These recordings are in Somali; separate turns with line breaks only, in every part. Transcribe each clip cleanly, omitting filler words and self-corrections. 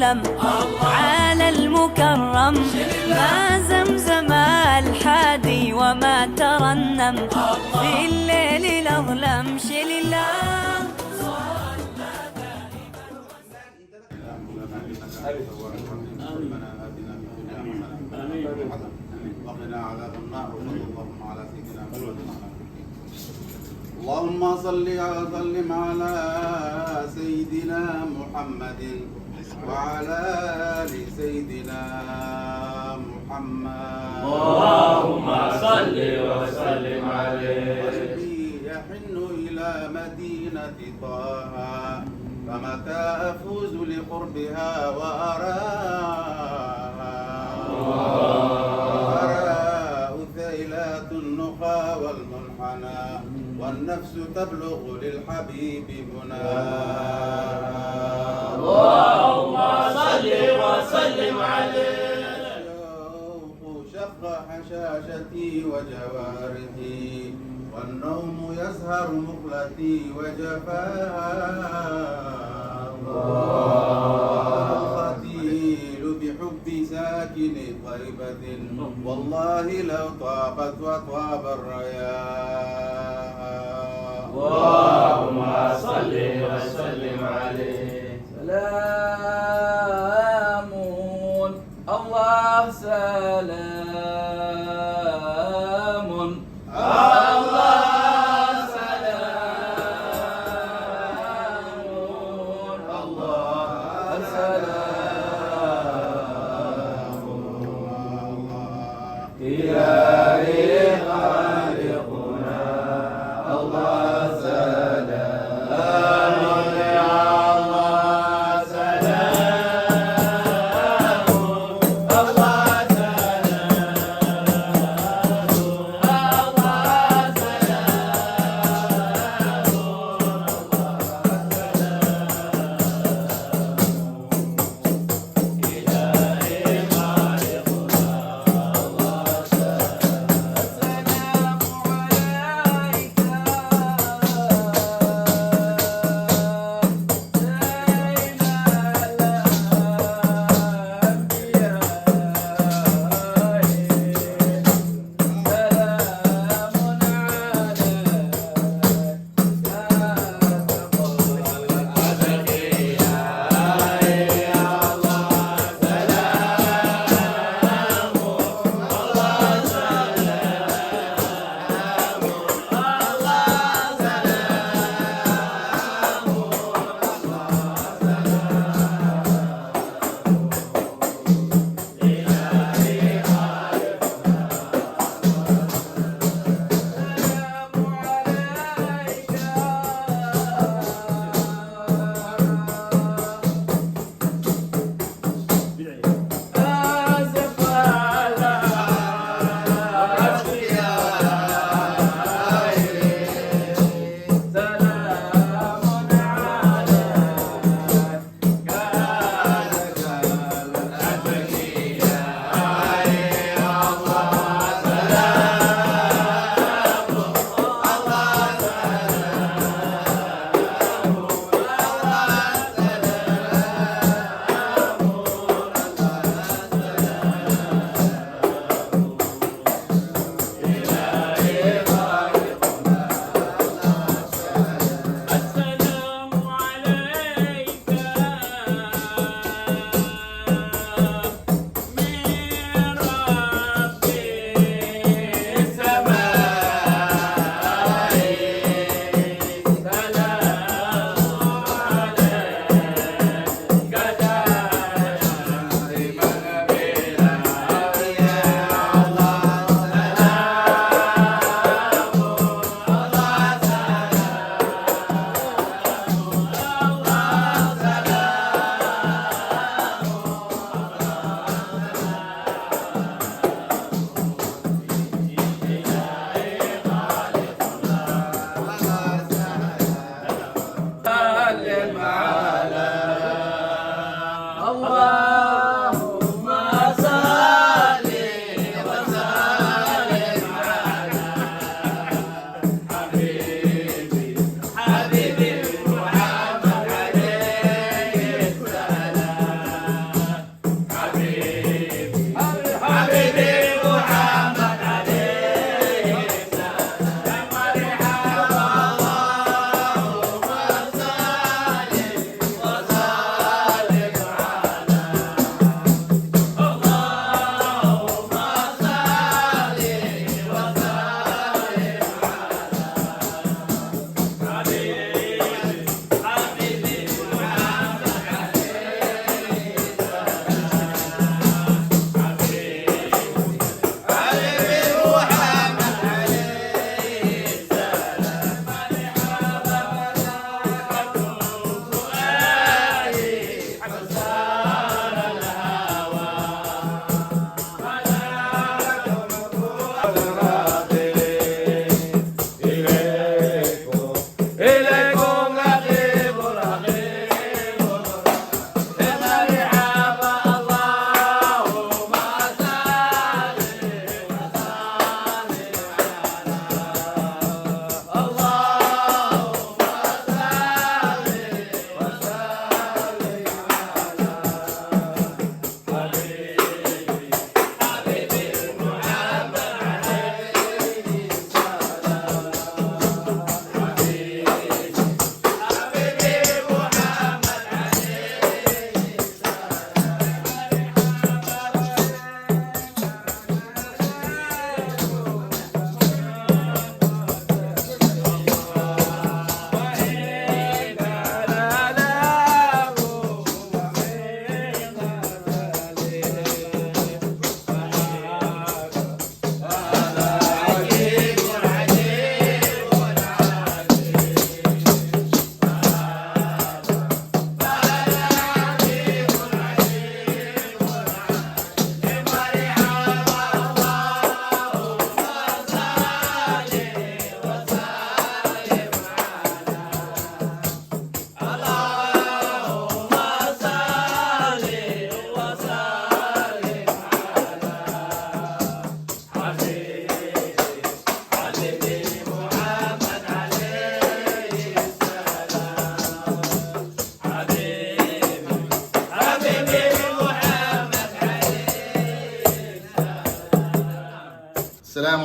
وسلم على المكرم، ما زمزم الحادي وما ترنم في الليل الأظلم. شيل الله.
وقنا عذاب النار، وصلى اللهم على سيدنا محمد. اللهم صل وسلم على سيدنا محمد وعلى آل سيدنا محمد.
اللهم صل وسلم عليه.
قلبي يحن إلى مدينة طه، فمتى أفوز لقربها وأراها؟ وأرى أثيلات النخى والمنحنى، والنفس تبلغ للحبيب مناها.
اللهم صل وسلم عليه.
الشوق شق حشاشتي وجوارحي، والنوم يسهر مقلتي وجفاها. القتيل بحب ساكن طيبة، والله لو طابت وطاب الرياح.
اللهم صل وسلم عليه.
سلام الله، سلام الله، سلام الله، سلام
إلهي خالقنا الله، سلام يا الله، سلام الله، سلام الله، سلام الله، إلهي خالقنا الله،
السلام عليك.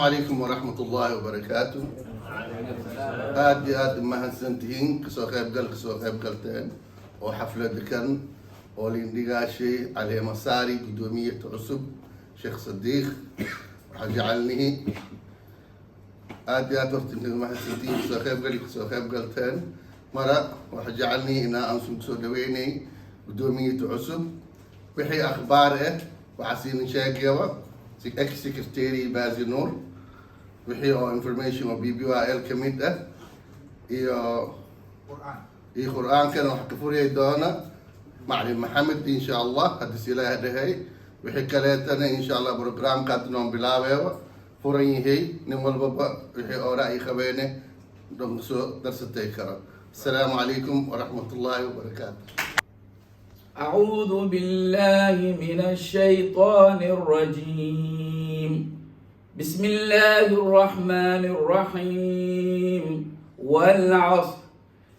Calaykum waraxmatullaahi wabarakaatu. Aad iyo aad umahadsantihiin kasoo qayb galteen oo xaflada kan oo lindhigaashay caleema saari guddoomiyada cusub, Sheekh Sadiiq. Waxaa jecelnihi aad iyo aad horta inaga mahadsantihiin kasoo qayb galteen. Mara waxaa jecelnihi inaa aan kusoo dhaweynay guddoomiyada cusub. Wixii akhbaar ah waxaa siinin sheegayaba ex secretary Bazi Nuur, wixii oo information oo BBYL ka mid ah iyo Qur-aankana wax ka furiyay doona Macalin Maxamed, insha Allah, haddis Ilaah dhahay. Wixii kaleetana, insha Allah, programkaad noon bilaabeeba furan yahay. Nin walbaba wixii oo ra'yi qabeene dhan soo darsatay karo. Asalaamu calaykum waraxmatullaahi wabarakaatu.
أعوذ بالله من الشيطان الرجيم. بسم الله الرحمن الرحيم. والعصر،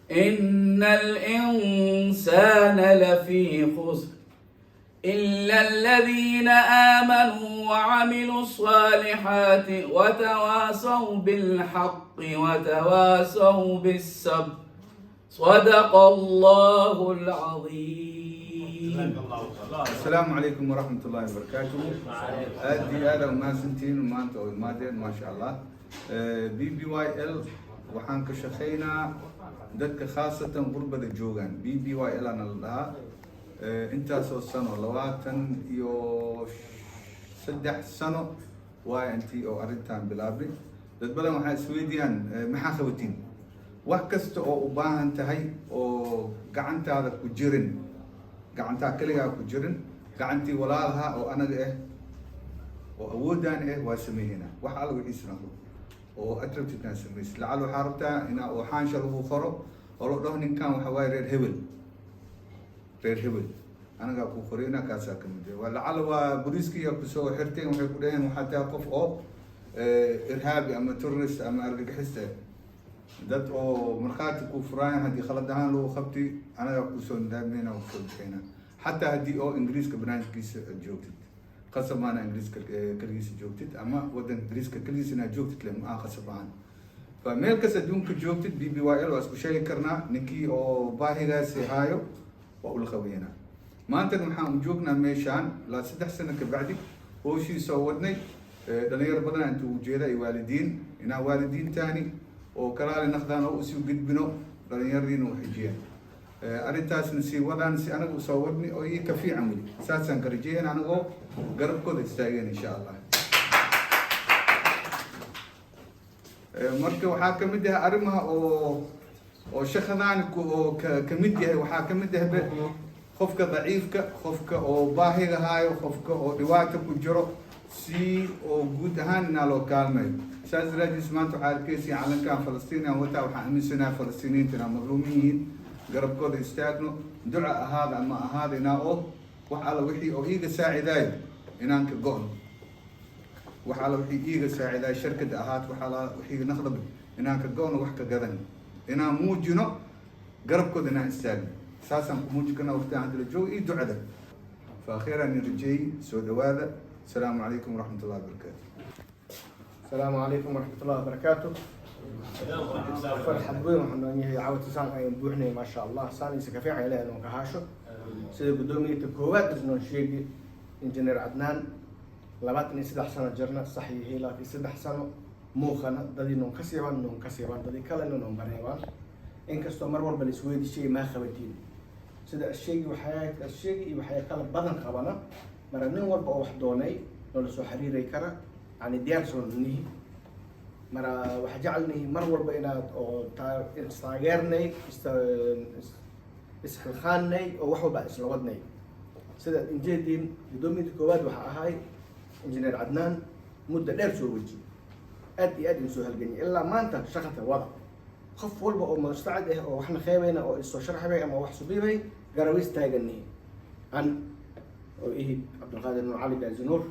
إن الإنسان لفي خسر، إلا الذين آمنوا وعملوا الصالحات وتواصوا بالحق وتواصوا بالصبر. صدق الله العظيم.
Asalaamu calaykum waraxmat ullahi wabarakaatuhu. Aad iyo aad aa umahadsantihiin maanta oo imaadeen, maasha Allah. BBYL waxaan ka shaqeynaa dadka khaasatan qurbada joogaan. BBYL ana la dhahaa. Intaasoo sano, 23 sano waa intii oo arrintan bilaabnay. Dad badan waxaa isweydiiyaan, maxaa qabatiin? Wax kasta oo u baahan tahay oo gacantaada ku jirin, gacantaa keligaa ku jirin, gacantii walaalaha oo anaga ah oo awoodaan ah waa sameynaa. Wax alla wixiis noqdo oo aad rabtid inaad samaysid, lacal waxaa rabtaa inaa oo xaansha lagu qoro oo la dhaho ninkan waxa waaye reer hebel, reer hebel, anagaa ku qorayna, kaasaa kamid ah. Waa lacal waa booliiskii kusoo xirteen, waxay ku dhaheen waxaa tahay qof oo irhaabi ama terrorist ama argagixista ah. Dad oo markhaati ku furaayan haddii khalad ahaan lagu qabti, anagaa kusoo nidaameyna oo kusoo bixina, xataa haddii oo Ingiriiska barnaamijkiisa aad joogtid. Qasab maana Ingiriiska keligiisa joogtid ama wadanka Ingiriiska keligiisa inaad joogtid le ma aha qasab ahaan. Fa meel kasta adduunka joogtid, BBYL waa isku sheegi karnaa. Ninkii oo baahigaasi haayo waa ula qabaynaa. Maantana waxaan u joognaa meeshaan ilaa 3 sano ka bacdi hooshii soo wadnay. Dhalinyaro badan intuu ujeeda iyo waalidiin, inaan waalidiintaani oo kalaali naqdaan oo usii gudbino dhalinyaradiina u xijiyaan arrintaasna sii wadaan si anaga usoo wadni oo ii ka fiican weli. Saasaan ka rajeeyana anagoo garabkooda istaageen, insha Allah. Marka waxaa kamid ah arrimaha oo shaqadaani oo ka kamid yahay, waxaa kamid ah qofka daciifka, qofka oo baahiga haayo, qofka oo dhibaata ku jiro, si oo guud ahaan inaa loo kaalmayo. Saas daraadiis maanta waxaa arkaysa calankan Falastiin aan wataa. Waxaan aaminsanahay Falastiiniyiinta inaa madluumin yihiin, garabkooda istaagno, duca ahaada ama ahaada inaa oo wax alla wixii oo iiga saacidaayo inaan ka go'no, wax alla wixii iiga saacidaay shirkada ahaat, wax alla wixii naqdaba inaan ka go'no, wax ka gadan inaan muujino, garabkooda inaan istaagno. Saasaan ku muujin karnaa waqtigan hadda la joogo iyo ducada. Fa akhiiran rajeey soo dhawaada. Asalaamu calaykum waraxmat ullahi wabarakaatu.
السلام عليكم ورحمة الله وبركاته. Farxad weyn waxaan noo yahay caawata saan ayaan buuxnay, maasha Allah. Saan isa ka fiican Ilaahay noo ka haasho. Sida guddoomiyaha koowaad isnoo sheegi, Injineer Cadnaan, 23 sano jirna, sax yahay, 23 sano muuqana dadii noon ka siibaan, noon ka siibaan, dadii kalena noon bareebaan. Inkastoo mar walba la isweydi maa qabatiin, sida sheegi waxyaa sheegi iyo waxyaa kala badan qabana. Mara nin walba oo wax doonay noola soo xiriiray kara, yani diyaar soo nihi. Mara waxaa jecelnihi mar walba inaad oo istaageernay, isxilqaannay oo wax walba isla wadnay. Sida injeediin, guddoomiyada koowaad waxaa ahay Injineer Cadnaan, muddo dheer soo weji, aad iyo aad in soo halganyay ilaa maanta shaqata wada. Qof walba oo mustacid ah oo waxna qeybayna oo isoo sharxibay ama wax subiibay garawiis taaganihi. An oo ihi Cabdulqaadir Nuur Cali Baazinuur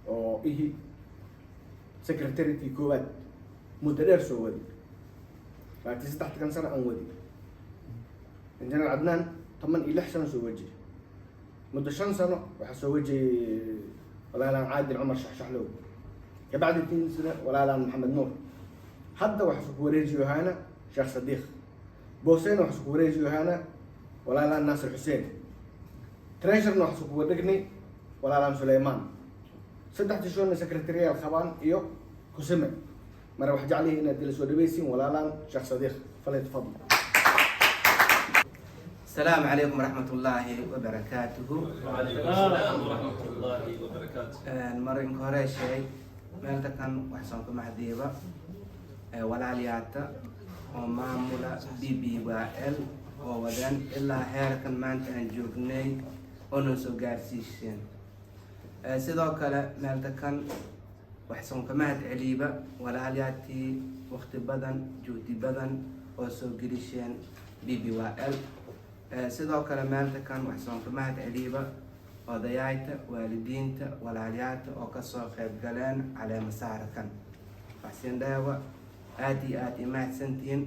oo ihi secretary koowaad, muddo dheer soo wadi, 23 sano aan wadi. Injineer Cadnaan 16 sano soo waji, muddo 5 sano waxaa soo wajiyay walaalaan Caadil Cumar Shaxshaxlow. Kabacdi tiisna walaalaan Maxamed Nuur. Hadda waxaa isku wareejiyo haana Sheekh Sadiiq Booseyna, waxaa isku wareejiyo haana walaalaan Naasir Xuseen. Treasurerna waxaa isku wareegnay walaalaan Suleymaan. Saddex tishoonna secretarial qabaan iyo kusime. Mara wax jeclihi inaad ila soo dhaweysiin walaalaan Sheekh Sadiiq. فليتفضل.
السلام عليكم ورحمة الله وبركاته.
وعليكم السلام ورحمة الله وبركاته.
Marinka hore sheeg meelta kan waxsaan ku mahadiiba walaalyaata oo maamula BBYL oo wadeen ilaa heerkan maanta aan joognay oo noo soo gaarsiiseen. Sidoo kale meelta kan waxsaan ka mahad celiiba walaalyaatii waqti badan, juhdi badan oo soo gelisheen BBYL. Sidoo kale meelta kan waxsaan ka mahad celiiba odayaayta, waalidiinta, walaalyaata oo kasoo qayb galeen caleema saarakan. Waxsiin dheewa aada iyo aada imahadsantihiin.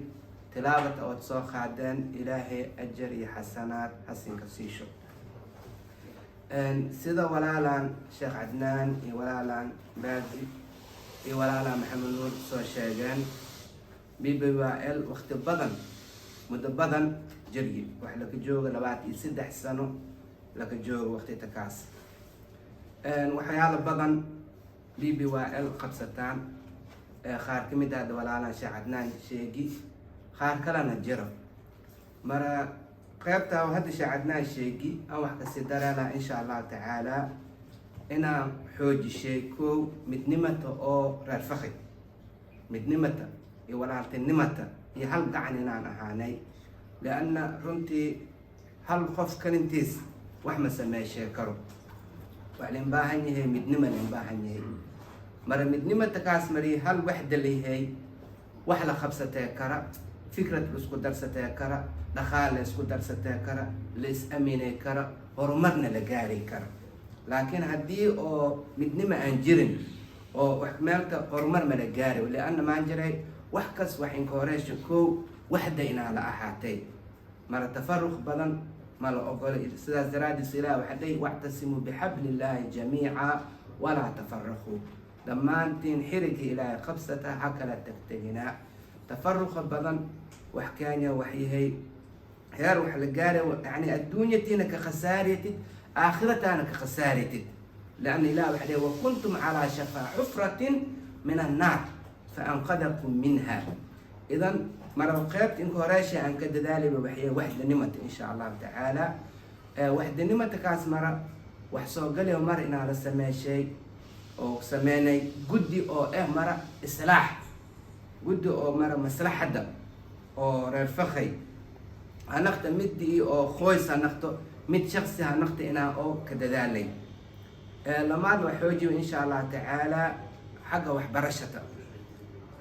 Tilaabata ood soo qaadeen, Ilaahay ajar iyo xasanaad hasinka siisho. Sida walaalaan Sheekh Cadnaan iyo walaalaan Baadi iyo walaalaan Maxamed Nuur soo sheegeen, BBYL waqti badan, muddo badan jirgi wax laka jooga, 23 sano laka joogo waqti takaas. Waxyaalo badan BBYL qabsataan, qaar ka mid ah walaalaan Sheekh Cadnaan sheegi, qaar kalena jiro. Mara qaybta hadda Sheekh Cadnaan sheegi aan wax kasii dareelaa, insha Allahu tacaala, inaan xoojishay kow midnimata oo reer Fakhi, midnimata iyo walaaltinimata iyo hal gacan inaan ahaanay, lianna runtii hal qof kalintiis wax ma sameeshee karo. Wax lin baahan yahay midnima lin baahan yahay. Mara midnimata kaas mari hal waxda layahay, wax la qabsatee kara, fikrad la isku darsatee kara, dhaqaal la isku darsatee kara, la is aminay kara, horumarna la gaari kara. Laakiin haddii oo midnimo aan jirin oo wax meelka horumar ma la gaari, lianna maan jiray wax kas wax inka horeysha kow waxda inaa la ahaatay. Mara tafaruq badan ma la ogolo. Sidaas daraaddiis Ilaah waxaa dhahi: واعتصموا بحبل الله جميعا ولا تفرقوا. Dhammaantiin xirigii Ilaahay qabsata, ha kala tegteginaa. Tafaruqa badan wax keenya wax yahay heer wax la gaaray, yani adduunyatiina ka khasaaratid, aakhirataana ka khasaaratid, لأن إله waxa dhahi: وكنتم على شفا حفرة من النار فأنقذكم منها. إذن mara qaybta inka horeesha aan ka dadaalayba waxay waxdanimata, insha Allahu tacaala. Waxdanimata kaas mara wax soo galayo mar inaa la sameeshay oo sameynay guddi oo mara islaax, guddi oo mara maslaxadda oo reer Fakhay ha naqta, midii oo qoys ha naqto, mid shaksi ha naqta, inaa oo ka dadaalay. Lamaad waa xoojiyo, insha Allahu tacaala, xagga waxbarashata.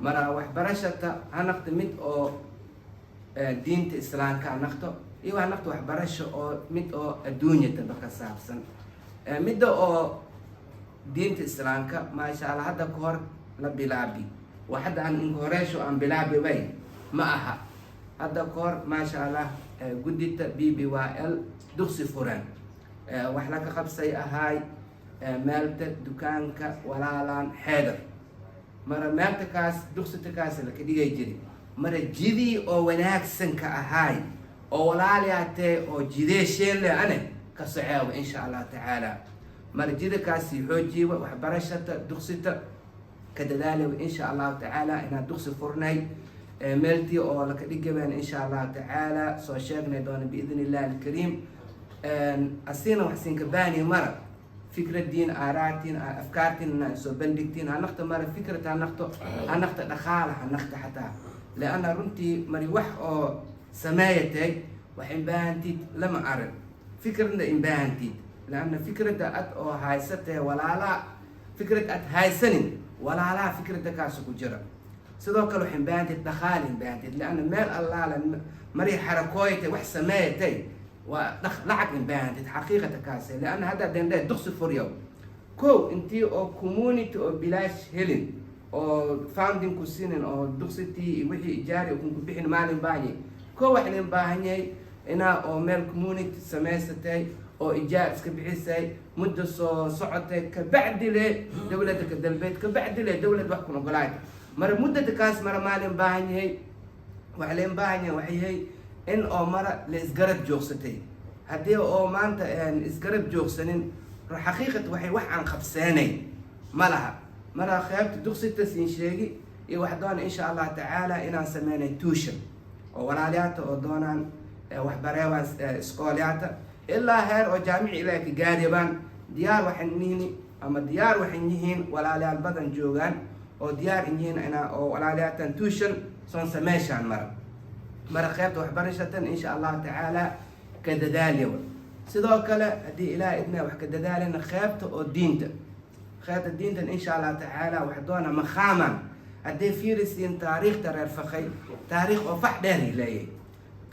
Mara waxbarashata ha naqto mid oo diinta Islaamka ha naqto iyo ha naqto waxbarasho oo mid oo adduunyataba ka saabsan. Midda oo diinta Islaamka, maasha Allah, hadda ka hor la bilaabi waa hadda aan inka horeysho aan bilaabi bay ma aha. Hadda ka hor, maasha Allah, guddita BBYL dugsi fureen wax laga qabsay ahaay meelta dukaanka walaalaan Xeedar. Mara meelta kaas dugsita kaas laka dhigay jiri. Mara jidii oo wanaagsan ka ahaay oo walaalayaatee oo jideesheen le ane ka soceewa, insha Allah tacaala. Mara jidakaasi xoojiiba waxbarashata dugsita ka dadaalawa, insha Allahu tacaala, inaan dugsi furnay meeltii oo laka dhigabeen, insha Allahu tacaala, soo sheegnay doona بإذن الله الكريم. Asina wax siinka baani mara fikradiin, aaraatiin, afkaartiin inaa soo bandhigtiin, ha naqto mara fikrad, ha naqto, ha naqto dhaqaala, ha naqto xataa, lianna runtii mari wax oo sameeyatay wax imbaahantid lama arin fikradna imbaahantid, lianna fikradda ad oo haysatee walaalaha fikrad ad haysanin, walaalaha fikradda kaasu ku jira. Sidoo kale wax imbaahantid dhaqaala imbaahantid, lianna meel allaale mari xarakooyatay wax sameeyatay waa lacag imbaahantid xaqiiqata kaase. Lianna hadda dendhe duqsi furyow kow intii oo community oo bilaash helin oo funding ku siinin oo duqsitii iyo wixii ijaari kun ku bixin maalin baahanyay. Kow wax lin baahan yahay inaa oo meel community samaysatay. Oo ijaar iska bixisay, muddo soo socotay, kabacdi le dowladda ka dalbeed, kabacdi le dowlad wax kun ogolaay. Mara muddada kaas mara maalin baahan yahay, waxa leen baahan yahay waxay yahay in oo mara la isgarab joogsatay. Haddii oo maanta aan isgarab joogsanin, xaqiiqat waxay wax aan qabseenay ma laha. Mara qaybta duqsita siin sheegi iyo wax doona, insha Allah tacaala, inaan sameynay tuition oo walaalyaata oo doonaan waxbareebaan iskoolyaata ilaa heer oo jaamici ilaa ka gaaribaan. Diyaar waxaan nihni ama diyaar waxaan yihiin walaalayaal badan joogaan oo diyaar in yihiin inaa oo walaalyaatan tuition soon sameyshaan. Mara qaybta waxbarashatan, insha Allahu tacaala, ka dadaaliya. Sidoo kale, haddii Ilaah idna, wax ka dadaalina qaybta oo diinta. Qaybta diintan, insha Allah tacaala, wax doona maqaaman. Haddii fiirisiin taariikhta reer Fakhay, taariikh oo fax dheer leeyahay.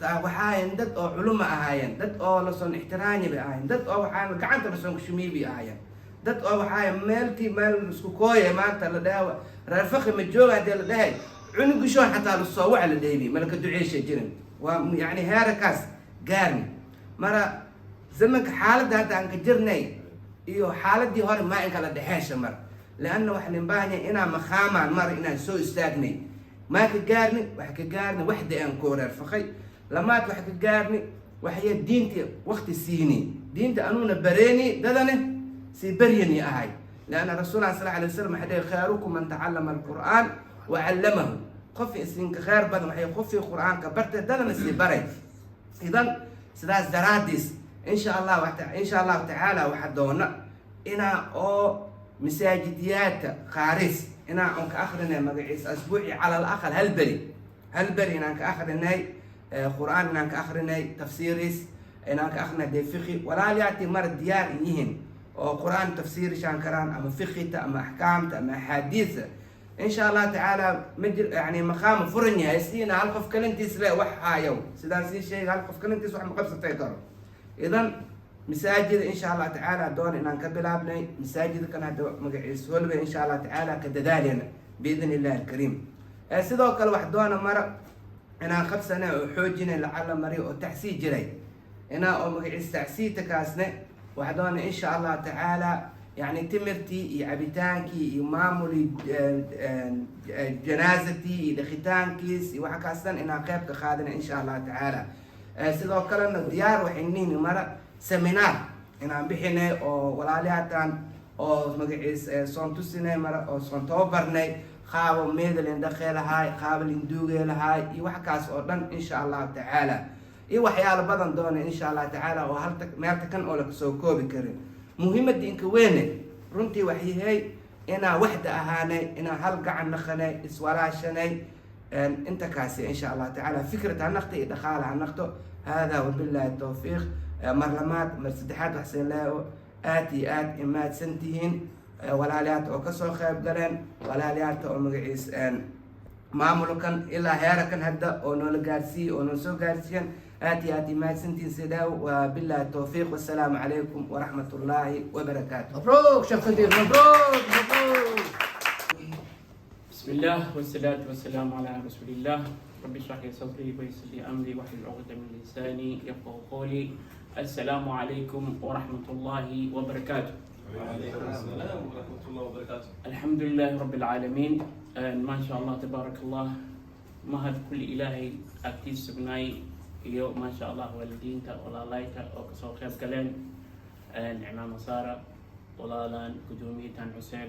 Waxaayan dad oo culuma ahaayeen, dad oo lasoon ixtiraami bay ahaayeen, dad oo waxaa gacanta lasoon kushumiy bay ahaayeen, dad oo waxaa meeltii meel isku kooya maanta la dhaha reer Fakhi ma jooga, hadii la dhahay cunugishoon xataa lasoo wac la dheebi malaka duceesha jirin. Waa yani heerakaas gaarni. Mara zamanka xaaladda hadda aan ka jirnay iyo xaaladii hore maa in kala dhexeesha. Mar leanna waxa lin baahan yahay inaan maqaamaan mar inaan soo istaagnay. Maa ka gaarni, wax ka gaarni waxda aan koo reer Fakhay lamaad wax ka gaarni waxya diinta waqti siini, diinta anuuna bareeni, dadane sii baryani ahay, lianna rasuullah sal alay wasalam waxay dhahay: "Khayrukum man tacallama alqur'aan wa callamahu." Qof isinka khayr badan waxay qofkii Qur'aanka bartay, dadana sii baray. Idan sidaas daraadiis, insha Allah, insha Allahu tacaala, waxaa doona inaa oo masaajidiyaadka khaaris inaa on ka akrinay magaciisa asbuuci cala alaqal hal beri, hal beri inaan ka akrinay Qur'aan, inaan ka akrinay tafsiiris, inaan ka akrinay dee fiqi. Walaalyaati mar diyaar in yihiin oo Qur'aan tafsiirishaan karaan ama fiqita ama axkaamta ama axaadiisa, insha Allah tacaala, ma jir yani maqaama furan yahay siina. Hal qof kalintiis le wax haayow, sidaan sii sheegay, hal qof kalintiis wax ma qabsatay karo. Idan masaajida, insha Allah tacaala, doon inaan ka bilaabnay masaajida kan hadda magaciisa holba, insha Allah tacaala, ka dadaalena biidn illahi alkariim. Sidoo kale wax doona mara inaan qabsanay oo xoojinay lacala mari oo tacsii jiray inaa oo magaciisa tacsiita kaasne wax doona, insha Allah tacaala, yani timirtii iyo cabitaankii iyo maamuli janaazatii iyo dhakitaankiis iyo waxa kaasdan inaan qeyb ka qaadana, insha Allah tacaala. Sidoo kalena diyaar waxay nihin mara seminar inaan bixinay oo walaalyaatan oo magaciis soon tusinay mara oo soon tababarnay qaabo meedalin dhaqee lahaay, qaabo linduugee lahaay iyo wax kaas oo dhan, insha Allahu tacaala, iyo waxyaalo badan doona, insha Allah tacaala, oo halta meelta kan oo lakasoo koobi karin. Muhiimadda inka weyne runtii waxyahay inaa waxda ahaanay, inaa hal gacan naqanay, iswalaashanay inta kaasi, insha Allah tacaala, fikrad ha naqto iyo dhaqaale ha naqto. Hada wabillahi tawfiiq. Mar lamaad, mar saddexaad, waxseen leeyo aad iyo aad imaadsan tihiin walaalyaata oo kasoo qayb galeen, walaalyaata oo magaciis maamulkan ilaa heerakan hadda oo noola gaarsiiyey oo noo soo gaarsiiyan, aad iyo aad imaadsantihiin. Sidaa waa billahi tawfiiq. Wasalaamu calaykum waraxmat ullaahi wabarakaatu.
مبروك شيخ صديق، مبروك مبروك.
بسم الله والصلاة والسلام على رسول الله. رب اشرح لي صدري ويسر لي أمري واحلل عقدة من لساني يفقه قولي. السلام عليكم ورحمة الله وبركاته.
وعليكم السلام ورحمة الله وبركاته.
الحمد لله رب العالمين. ما شاء الله تبارك الله. Mahad kulli Ilaahay agtiis sugnaay iyo, maasha Allah, waalidiinta walaalayta oo kasoo qayb galeen, cimaama saara walaalaan guddoomiyatan Cuseen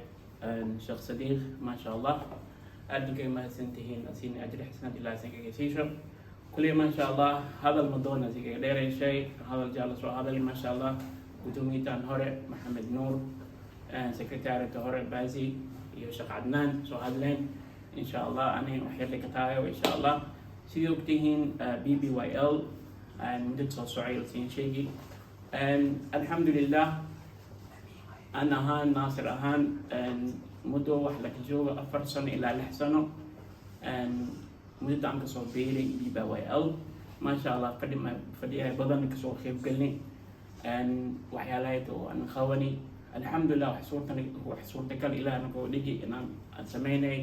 Sheekh Sadiiq, maasha Allah, aad bay mahadsan tihiin. Asiina ajri xasanaad Ilaah san kaga siisho kulli. Maasha Allah, hadal ma doona si kaga dheereyshay, hadal jaala soo hadal. Maasha Allah, guddoomiyatan hore Maxamed Nuur, sekretariatka hore Baasi iyo Sheekh Cadnaan soo hadleen. Insha Allah, ani wax yar ka taayo. Insha Allah, sidii ogtihiin, BBYL muddo soo socay siin sheegi. Alxamdulilah, an ahaan Naasir ahaan, muddo wax laka jooga 4 sano ilaa 6 sano muddada aan kasoo biiray BBYL, maasha Allah, fadhi fadhiyaha badan kasoo qeyb galnay, waxyaalahayd oo aan qabani, alxamdulilah, wax suurta wax suurtagal Ilaah nagoo dhigi inaan aan sameynay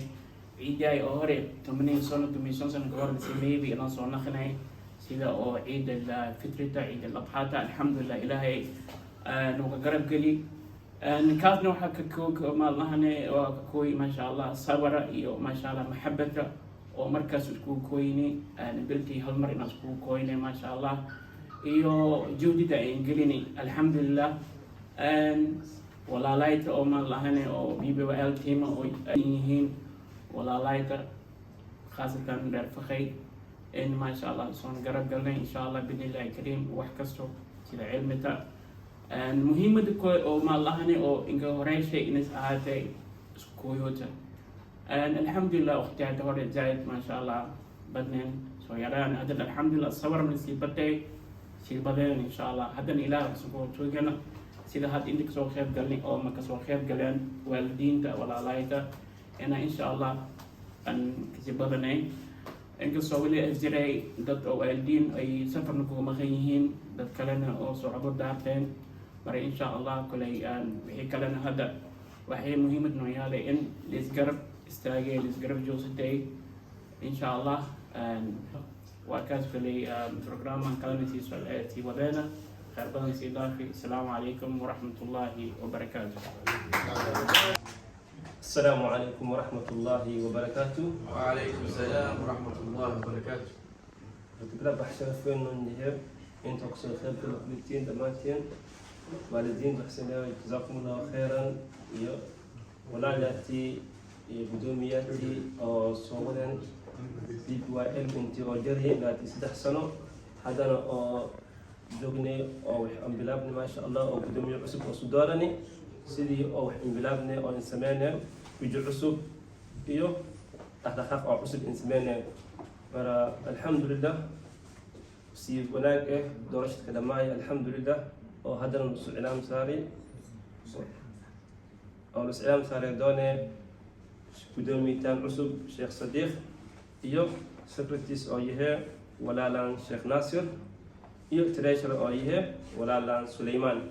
ciidaay oo hore 10 sano, 15 sano ka hor la sameeyey inaan soo naqinay. Sida oo Ciid Alfitrita, Ciid Aladxaata, alxamdulilah, Ilaahay nooga garab geli. Kaasna waxaa ka koog maalmahane waa ka kooy, maasha Allah, sabara iyo, maasha Allah, maxabata oo markaas iskugu kooyni biltii hal mar inaan iskugu kooyne, maasha Allah, iyo juhdida ayn gelini, alxamdulilah. Walaalayta oo maalahane oo BBL team oo yihiin walaalayta, khaasatan reer Fakhay, in, maasha Allah, soon garab galnay, insha Allah, biidnillahi kariim. Wax kasto sida cilmita muhiimada ko oo maalahane oo inka horeyshay inas ahaatay isku kooyoota. Alxamdulilah, waqtiyada hore zaaid, maasha Allah, badneen soo yaraan. Haddana, alxamdulilah, sabarna sii batay, sii badeen, insha Allah. Haddana Ilaah isugu toogana sida hadda inta kasoo qeyb galnay oo ma kasoo qeyb galeen waalidiinta, walaalayta, ina insha Allah aan kasii badanay, inkastoo weli is jiray dad oo waalidiin ay safarna kuga maqan yihiin, dad kalena oo socdo daarteen. Mara insha Allah koley wixii kalena hadda waxay muhiimad noo yaalay in laisgarab istaagay, laisgarab joogsatay, insha Allah. Waa kaas koley programan kalena sii wadeena. Khayr badan sii dhaafi. Asalaamu calaykum waraxmat ullaahi wabarakaatu.
السلام عليكم ورحمة الله وبركاته.
وعليكم السلام ورحمة الله وبركاته.
Horta wax sharaf weyn noo yahay inta kusoo qayb gala kuligtiin dhammaantiin. Waalidiinta waxaan leeyahay jazaakum Allahu khayran, iyo walaalaatii iyo guddoomiyaadkii oo soo wadeen BBYL intii oo jarayay 23 sano. Haddana oo joognay oo wax aan bilaabnay, maasha Allah, oo guddoomiye cusub oo sudoorani sidii oo wax in bilaabnay oo in sameynay weji cusub iyo dhaqdhaqaaq oo cusub in sameynay. Mara alxamdulilah, si wanaag ah doorashadka dhammaay, alxamdulilah, oo haddana nusu cilaam saaray oo nus cilaam saaray doone guddoomiyitaan cusub, Sheekh Sadiiq, iyo secretaries oo yahay walaalaan Sheekh Naasir, iyo treasurer oo yahay walaalaan Suleymaan,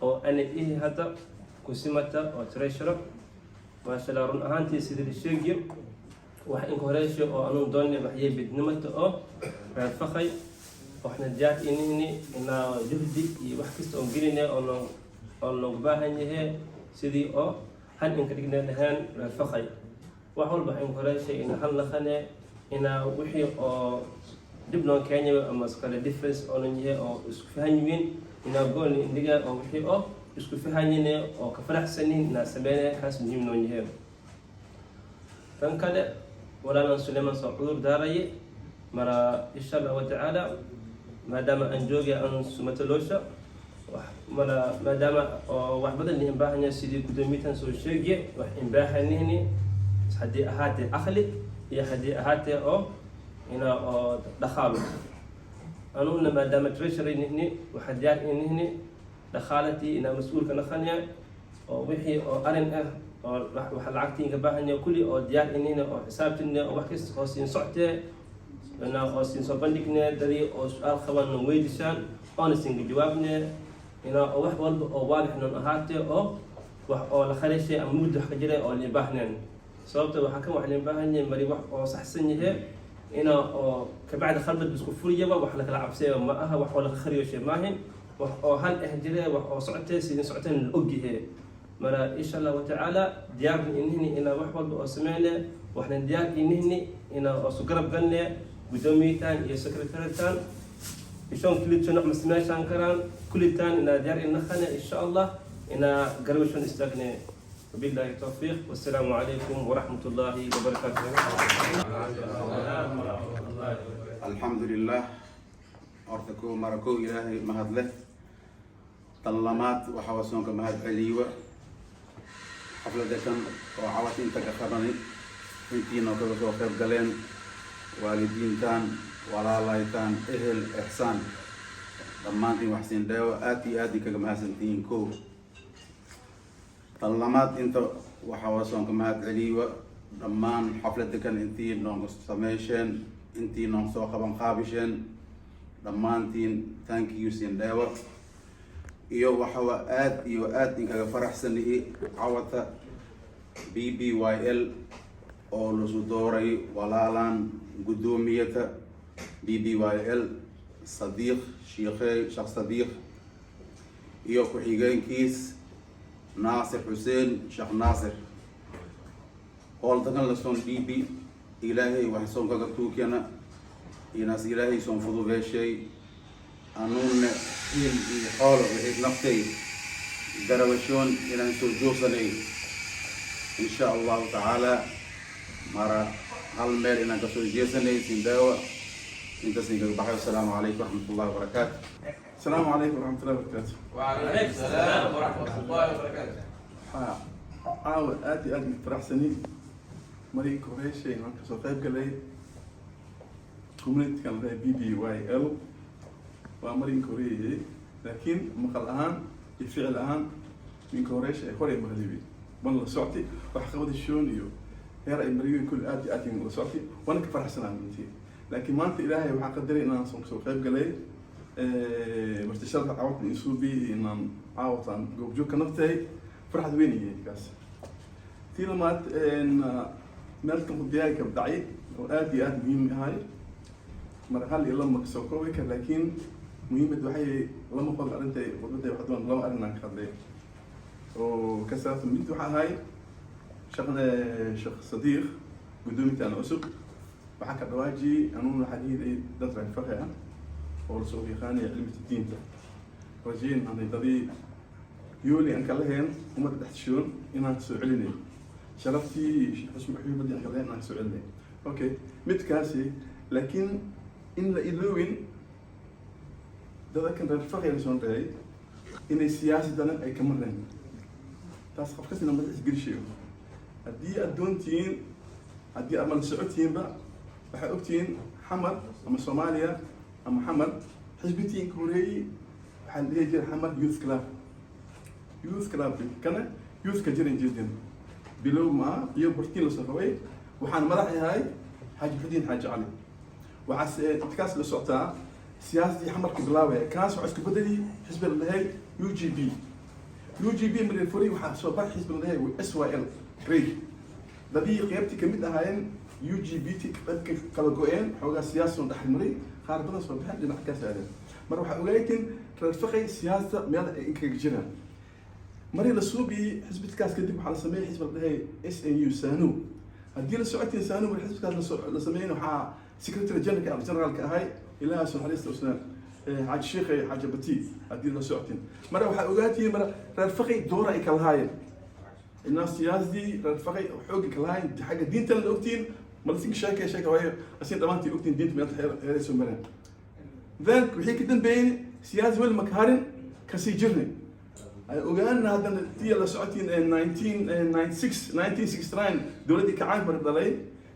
oo ana ihi hadda kusimata oo treasurer, maasha Allah. Run ahaantii sida la sheegiyo, wax inka horeysha oo anuun doonay waxyay bidnimata oo reer Fakhay, waxna diyaar inihni inaa juhdi iyo wax kasta oon gelinay oo noo oo noogu baahan yahay sidii oo hal inka dhignay lahaan reer Fakhay. Wax walba wax inka horeysha ina hal naqane, inaa wixii oo dib noo keenyayo ama iskale difference oonan yahay oo isku fahan yihiin, inaa goolni indhiga oo wixii oo isku fahanyine oo ka faraxsanin inaa sameynaya, kaas muhiim noo yahay. Tan kale, walaalan Suleyman soo cudur daaraye. Mara insha Allahu tacaala, maadaama aan joogay aan sumataloosha mara, maadaama oo wax badan liin baahan yahay sidii guddoomiyahan soo sheegiye, wax in baahanihni haddii ahaatee aqli iyo haddii ahaatee oo ina oo dhaqaalo. Anuna maadaama treasury nihni, waxaa diyaar inihni dhaqaalatii inaa mas-uulka naqanya, oo wixii oo arin ah oo waxa lacagtiin ka baahan yahay kulli oo diyaar inihni, oo xisaabtinne, oo wax kasta oo siin soctee ina oo siin soo bandhigne, dadii oo su-aal qaban na weydisaan oona siinka jawaabne, ina oo wax walba oo waadix non ahaatee, oo wax oo la kharishay ama mugdi wax ka jiray oo lii baahneen. Sababta waxaa kan wax lii baahan yahay mari wax oo saxsan yahay ina oo kabacdi khalbad isku furiyaba, wax lakala cabsaya ma aha, wax oo laka khariyoshe maahin, wax oo hal eh jire, wax oo socotee sidin socoteen la ogyahay. Mara insha Allahu tacaala diyaarna inihni inaa wax walba oo sameyne, waxna diyaar inihni inaa oo su garab galne guddoomiyitaan iyo secretaritan ishoon kullitan wax masmeeshaan karaan kullitaan inaa diyaar inaqane, insha Allah, inaa garabashon istaagne. وبالله التوفيق، والسلام عليكم ورحمة الله وبركاته.
Alxamdulilah. Horta ko mara kow Ilaahay mahad leh. Tan lamaad waxaa wasoonka mahad celiyiwa xaflada kan oo cawad inta ka qabanay, intiina kaga soo qayb galeen, waalidiintan, walaalaytaan, ehel ixsaan, dhammaantiin waxsiin dheewo, aad iyo aad kaga mahadsantihiin. Kow tan lamaad inta waxaa wasoonka mahad celiyiwa dhammaan xaflada kan intii noonka sameesheen, intii noon soo qaban qaabisheen, dhammaantiin thank you siin dheewa. Iyo waxawa aad iyo aad inkaga faraxsanihi cawata BBYL oo lasu dooray walaalaan guddoomiyata. BBYL Sadiiq Shiikhey Sheekh Sadiiq iyo ku-xigeenkiis Naasir Xuseen Sheekh Naasir. Howltakan lasoon dhiibi, Ilaahay wax soon kaga tuukana inaas Ilaahay soon fududeeshay, anuunne xiil iyo xoolo wixii naftay garabashoon inaan soo joogsanay, insha Allahu tacaala. Mara hal meel inaan kasoo jeesanay sindaawa intaas inkaga baxay. Wasalaamu calaykum waraxmat ullahi wabarakaatu.
السلام عليكم ورحمة الله وبركاته.
وعليكم السلام ورحمة الله وبركاته.
Waxaa caawa aad iyo aad faraxsani markii horeyshay inaan kasoo qayb galay community-kan la BBYL. Waa marinka horeeyay, laakiin maqal ahaan iyo ficil ahaan ninka horeysha ay horey maqlibi ban la soctay wax qabada shoon iyo heer ay mariyeen kulli aad iyo aad la soctay, waana ka faraxsanaa runtii. Laakiin maanta Ilaahay waxaa qadaray inaan soo qayb galay marti sharafta caawatan isuubi inaan caawatan goobjoog ka naftahay, farxad weyn iyo kaas. Tii lamaad, meelkan khudbiyaha ka dhacay oo aad iyo aad muhiim ahay, mar hal iyo lama kasoo koobi kar, laakiin muhiimad waxay lama qodob arrintay khudbadda wax doon laba arrin aan ka hadlay oo ka saabsan. Mid waxa ahay Sheekh Sadiiq, guddoomintaan cusub, waxaa ka dhawaajiyey anuuna waxaa dhihiday dad reer Faqi ah oo lasoo yaqaanaya cilmita diinta rajayn aanay dadii yooli aan ka lahayn ummadda dhexshoon inaan soo celinay sharaftii xusmi xumadii aan ka lahayn inaan soo celinay. Okay, midkaasi laakiin in la iloowin dadakan reer Faqi la soo reeyay inay siyaasadana ay ka mareen. Taas qof kastina madax isgelishayo. Haddii aad doontihiin, haddii aad mala socotihiinba, waxaa ogtihiin Xamar ama Soomaaliya ama Xamar xisbitiinka horeeyey waxaa la dhihi jiray Xamar Youth Club. Youth Club kana youthka jiran jeedin bilow maa iyo bartiin lasoo qabay. Waxaan madax yahay Xaaji Xudiin Xaaji Cali. Waxaase kaas la socotaa siyaasadii Xamarka bilaabaya. Kaas waxaa isku bedeli xisbi la dhahay UGB. UGB marifuri waxaa soo bax xisbi la dhahay SYL Greek. Dadii qeybtii kamid ahaayeen UGB t qaybka kala go-een, xoogaa siyaasa dhex maray, qaar badan soo baxeen, dhinac kaas aadeen. Mar waxaa ogaatiin reer Faqay siyaasada meel ay inkaga jiraan. Marii la suubiyey xisbikaas kadib, waxaa la sameeyey xisbi la dhahay SNU Sanu. Haddii la socotiin Sanu, mar xisbikaas la sameeyey waxaa secretary generalka ahay, Ilaaha soo naxariista usnaan, Xaaji Sheekhay Xaaji Bati. Haddii la socotiin, mara waxaa ogaatiin mara reer Faqay doora ay kala haayeen inaa siyaasadii reer Faqay xoogga kala haayeen xagga diintana la ogtiin malasin sheekay sheeka waayo asin dhammaantii ogtiin diinta meel heeray soo mareen. Then wixii ka dambeeyey siyaasi weli makaharin kasii jirnay ay ogaana. Haddana tii la socotiin 1996, 1969 dowladdii kacaanka mar dhalay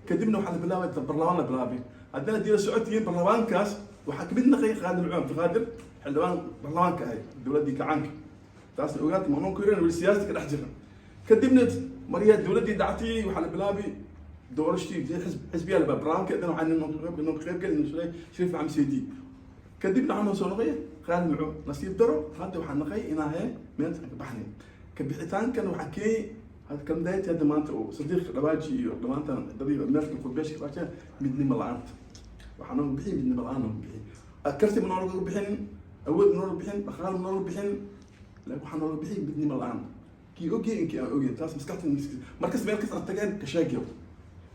kadibna waxaa la bilaabay barlamaan la bilaabay. Haddana haddii la socotiin barlamaankaas waxaa kamid naqay Qaadir Macuu Cabdiqaadir, xildhibaan barlamaanka ahay dowladdii kacaanka. Taasna ogaata mamnuun ku yiran weli siyaasada ka dhex jira. Kadibna maryaa dowladdii dhactay, waxaa la bilaabay doorashadii xisbiyaa la barlamaanka. Haddana waxaa noo ka qayb gelin Shariif Maxamed Seydi. Kadibna waxaa noo soo noqay Qaadir Macuu. Nasiib daro hadda waxaa naqay inaa he meelta ka baxnay. Ka bixitaankan waxaa keenay kalmadaayta hadda maanta oo Sadiiq Dhawaaji iyo dhammaantan dadii meelka khudbeesha ka dhawaajiya midnimo la-aanta. Waxaa nooga bixin midnimo la-aan nooga bixin, karti ma nooga bixin, awood ma nooga bixin, dhaqaal ma nooga bixin, laakiin waxaa nooga bixin midnimo la-aan. Kii ogyahay inkii aan ogeyn taas maskaxta markas meel kas aad tageen ka sheegayo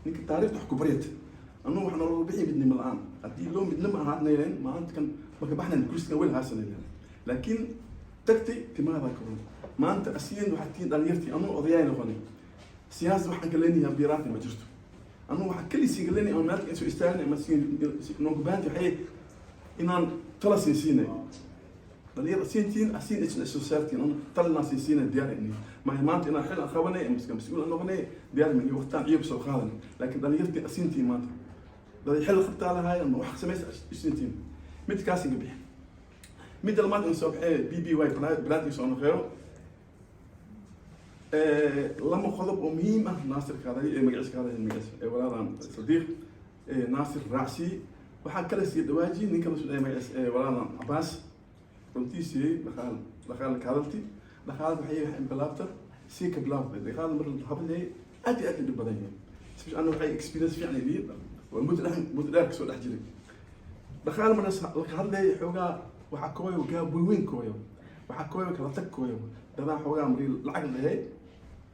ninka taariikhda wax ku baryata. Annugu waxaa nooga bixin midnimo la-aan. Haddii loo midnimo ahaadnayleen maanta kan marka baxnan kursigan weli haasanayleen, laakiin tagtay timaada ka run. Maanta asiin waxaa tihiin dhalinyartii, anuu odayaay noqonay. Siyaasad waxaan ka leenahay biraati ma jirto. Anuu waxaa kelisii ka leenahay ama meelka soo istaagna ama noogu baahantay waxay inaan tala siin siinay dhalinyar asiintiin asiin isna soo saartiin anu tala inaan siin siinay diyaar ini maaha. Maanta inaan xil aan qabanay ama mas-uul aan noqonay diyaar mani, waqtaan ciyab soo qaadanay, laakiin dhalinyartii asiintiin maanta dad xil qabtaa lahaay ama wax samaysa isiintiin midkaas inga bixi. Midda labaad in soo baxee BBY balaadii soo noqeeyo lama qodob oo muhiim ah. Naasir kaaday ee magaciisa kaaday magaciisa ee walaalan Sadiiq Naasir raacsi. Waxaa kale sii dhawaaji ninka la soo magaciisa ee walaalan Cabaas runtiisii dhaqaal dhaqaal kaadalti dhaqaal waxay wax bilaabta sii ka bilaabta dhaqaal mar la hadlay aad iyo aad u dhib badan yahay. Especially ana waxay experience fiican leeyihiin waa muddo dheer kasoo dhex jiray. Dhaqaale markaas laga hadlaya, xoogaa waxaa kooyo gaab weyn kooyo, waxaa kooyo kala tag kooyo. Dadaa xoogaa marii lacag lahay,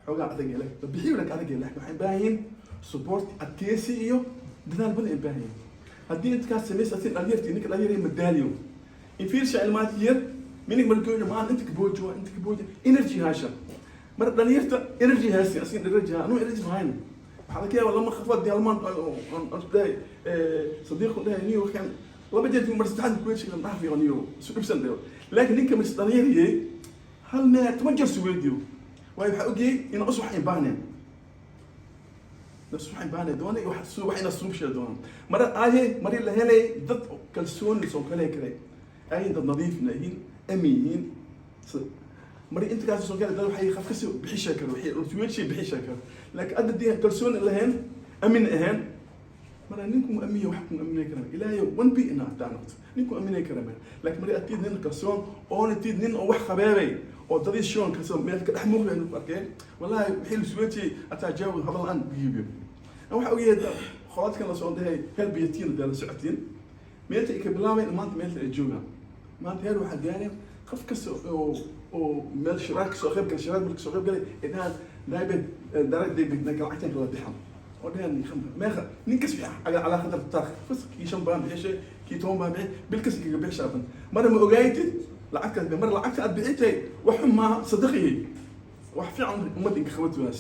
xoogaa adag leh la bixiyo, lak adag leh. Waxay baahan yihiin support, adkeysi iyo dadaal badan ay baahan yihiin. Haddii intaas samaysa asin dhalinyarti, ninka dhalinyar madaaliyo infiirsha ilmaad yar minig markooja maan inta kaboojo, inta kaboojo energy haasha. Mar dhalinyarta energy haasi, asin energy ha anu energy hayn. Waxaa laga yaabaa lama khafaad almaan dhahay sadiiqu dhahay niyo kan laba jeer, mar saddexaad kuweeshiga dhaafi niyo isu dhibsan dhayo. Laakiin ninka mas dhalinyariyey hal meel 10 jeer suweydiyo, waayo waxaa ogyahay in us wax ay baahneen, nas waxay baahnay doonay wax wax ina suubsha doonaan. Mar aaye mari la helay dad kalsooni soo kale kale ay dad nadiifna yihiin, amin yihiin. Mari inta kaas soo kale dad waxay qaf kasi bixisha kale, waxay suweeshay bixisha kale. Laakiin adda dii kalsooni lahayn, amin ahayn, mara ninku ma amiya, wax ku aminay kara ilaahay one b ina hataa noqoto ninku aminay kara ma. Laakiin mari atiid nin kalsoon oona tiid nin oo wax qabeebay oo dadii shoon kasoo meel ka dhex muuqday ku arkeen, wallahi wixii la suweejiyay ataa jaawad hadal aan giibiyo. An waxa ogyahay qoladkan la soo dhahay helbiyatiin dee la socotiin meelta ay ka bilaabeen, maanta meelta ay joogaan. Maanta heer waxaa gaareen qof kasta oo meel shiraar kasoo qayb galay, shiraar marka kasoo qayb galay, ay dhahaan daabed direct debit lacagtan kala bixan oo dhahaan meeqa nin kas bixi calaa qadar taakh fas kii 5 baan bixishay, kii 10 baan bixi, bil kas kaga bixishaafan. Mara ma ogaaytid lacagtaas, mar lacagta aad bixintay wax xun maaha, sadaqiyey, wax fiican ummadda inka qabatuwaas.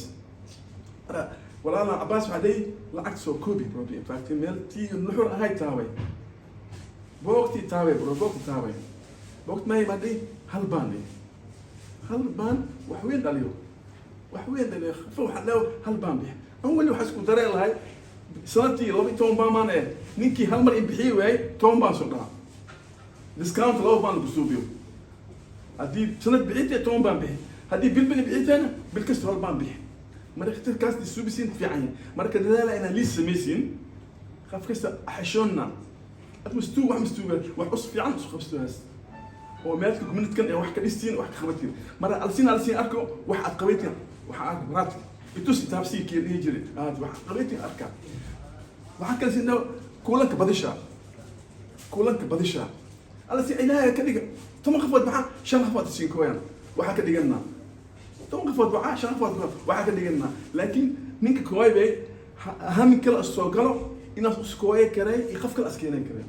Mara walaala Cabaas waxaa leeyahy lacagta soo koobi bro. In fact meel tii nuxur ahayd taaway, boogtii taaway bro, boogti taaway, boogti ma imaadhay. Hal baan leh, hal baan wax weyn dhaliyo, wax weyn dhaliyo. Fa waxaa leeyahay hal baan bixi. An weli waxaa isku dareen lahay sanadtii 12 baan maan eh ninkii hal mar in bixiyey waayey 10 baan soo dhahaa, discount 2 baan lagu suubiyo. Haddii sanad bixintay 10 baan bixi, haddii bil bixintayna bil kasta hal baan bixi. Marka kaas suubisiin fiican yahay. Marka dadaala inaa liis samaysiin, qof kasta xashoonna ad mastuug wax mastuuga wax us fiican isu qabstohaas oo meelka community-kan ee wax ka dhistiin, wax ka qabatiin. Mara alsiin alsiin arko wax aad qabatiin, waxa aad maraadka itus taabsii kii dhihi jiray aad wax qabatiin arka. Waxaa kale sinna kulanka badisha, kulanka badisha alla si Ilaahay ka dhiga 10 qofood maxaa 5 qofood siin kooyaan, waxaa ka dhiganaa 10 qofood waxaa 5 qofood waxaa ka dhiganaa. Laakiin ninka kooy bay hamin kale soo galo inaas iskooye karay iyo qof kale askeenay karay.